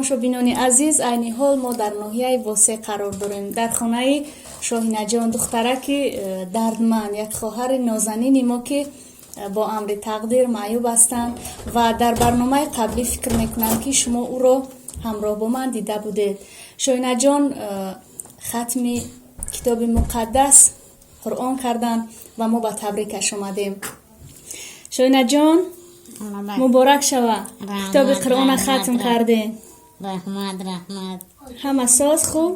Тамошобинони азиз, айни ҳол мо дар ноҳияи Восеъ қарор дорем, дар хонаи Шоҳинаҷон, духтараки дардманд, як хоҳари нозанини мо, ки бо амри тақдир маъюб ҳастанд. Ва дар барномаи қаблӣ фикр мекунам, ки шумо ӯро ҳамроҳ бо ман дида будед. Шоҳинаҷон хатми китоби муқаддас Қуръон карданд ва мо ба табрикаш омадем. Шоҳинаҷон, муборак шава, китоби Қуръона хатм кардем. Раҳмат, раҳмат. Ҳама соз, хуб.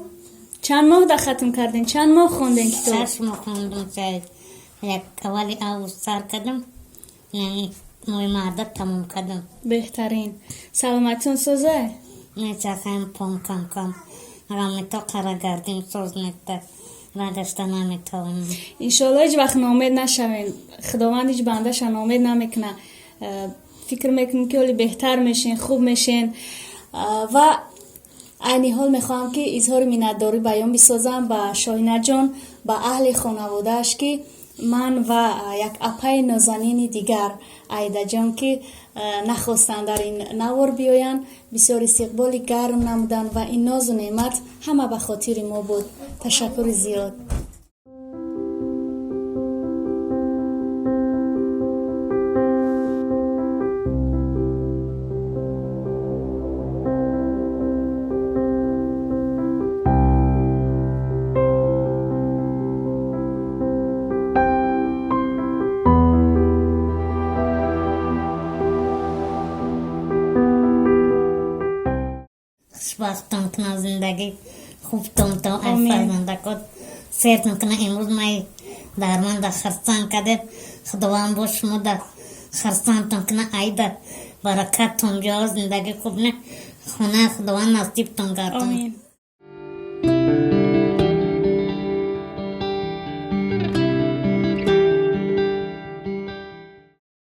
Чанд моҳ да хатм кардем? Чанд моҳ хондем китоб? 6 моҳ хондум. Як аввали август сар кардам, яъне моҳи марда тамом кардам. Беҳтарин. Саломатитон соза? Мечахаем, пом кам кам рамито қара гардим, соз нета, рагашта наметавонам. Иншоалло, ҳеҷ вақт ноумед нашавем. Худованд ҳеҷ бандаша ноумед намекунад. Фикр мекунем, ки ҳоли беҳтар мешен, хуб мешен. Ва айни ҳол мехоҳам, ки изҳори миннатдорӣ баён бисозам ба Шоҳинаҷон, ба аҳли хонаводааш, ки ман ва як апаи нозанини дигар, Аидаҷон, ки нахостанд дар ин навор биёянд, бисёр истиқболи гарм намуданд ва ин нозу неъмат ҳама ба хотири мо буд. Ташаккури зиёд. Хушбахтон кунад, зиндагӣ хубтон то ай фарзандакот сертон кунад. Имрӯз май дарманда хурсанд кардед, Худованд бо шумо да хурсандтон кунад, айда баракаттон биёрад, зиндагӣ хуб не, хонаи Худованд насибтон гардонад.